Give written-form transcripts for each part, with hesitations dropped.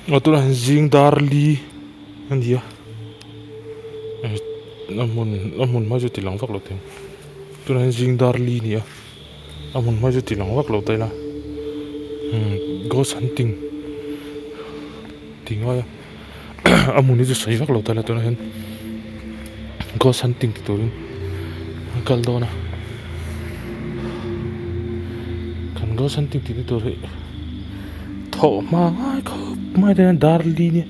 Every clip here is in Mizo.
Aw tunah hian zing dar li a ni a a hmun a hmun hma chu ti lang vak lo thei tunah hian zing dar li a ni a a hmun hma chu ti lang vak lo ta ila umm ghost hunting tih ngai a a hmun hi chu sawi vak lo ta ila tunah hian ghost hunting ti turin an kal dawn a kan ghost hunting tih na tur hi thawh hma ngai khawp mai te hian dar li nia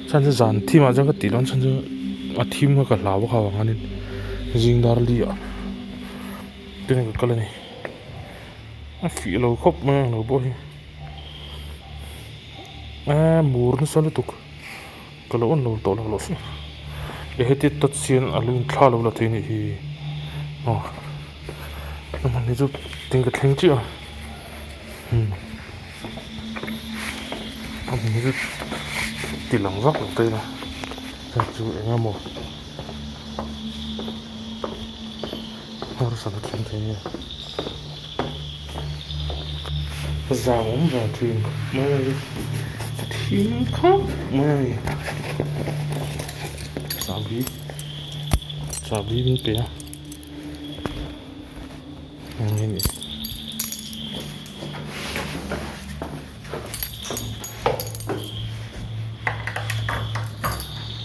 chhan chu zan thim ah chuan ka tih dawn chhan chu a thim kha ka hlau bawk avang hianin zing dar li ah te ka kal a ni a fih lo khawp mai ang lo pawh hi eee mur nasa lutuk ka lo on lo tawh lo loh e heti touch hian a lo inthla lo la thei a nih hi aw hman hi chu tin ka thleng chiah a umm a hmun hi chu ti lang vak lo ta ila hei chu eng emaw harsatna thleng thei nge zam awm ve thin mai a ni thim khawp mai a ni chahbi chahbi min pe a eng nge ni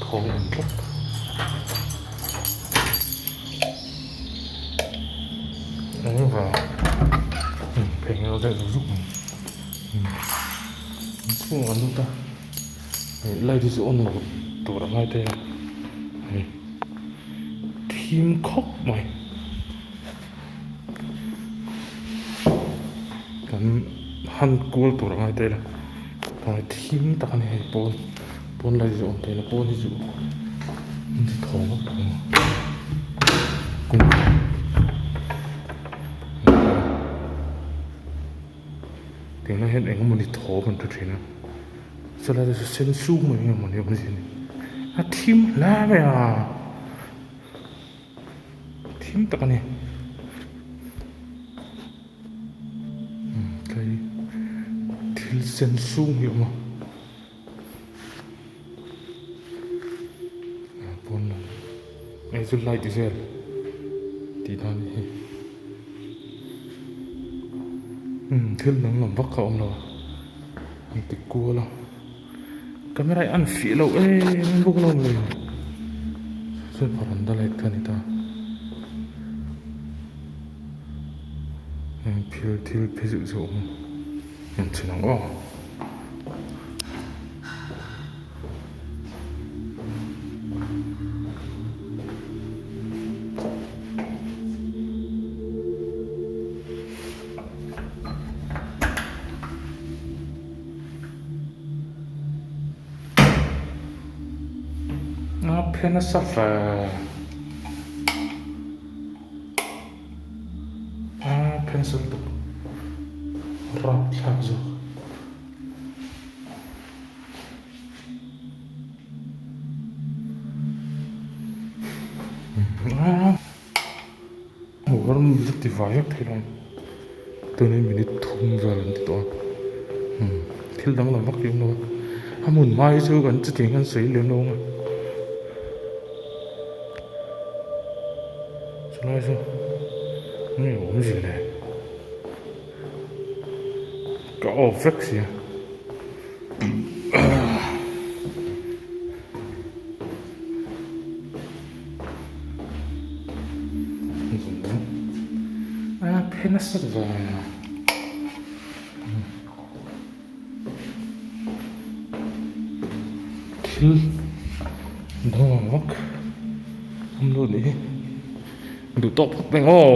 thawng awm tlat. Eng vang phei ngei deuh zuk zuk mai chhungah an lut a hei light hi chu on loh tur a ngai thei a hei thim khawp mai kan han kual tur a ngai thei la thim tak a ni hei pawn pawn light hi chu on thei la pawn hi chu. Tunah hian eng emawni thawm an hre thin a chulai te chu sen suk mai eng emawni awm zia a ni a thim hle mai a thim tak a ni tlai thil sen sung hi a awm a. Pawn lam hei chu light vel tih dan a nih hi umm thil danglam vak kha a awm lo a an ti kual a camera hi a an fih loh em bawk lo mai chuan varanda light kha a ni ta heng thil thil phe zeuh zeuh a awm a en chhin ang aw. A phe nasa ve a phe nasa lutuk rapthlak zawk. Ti vai vek thei lo tuni minute thum vel an ti tawh a thil danglam vak hi a awm lo a a hmun hma hi chu kan chutiang hian sawi lem lo ang a chulai chu nge awmzia le. Ka off vek sia. A phe nasa ve. Thil danglam vak awm lo nih hi. Duh tawk phawt mai aw.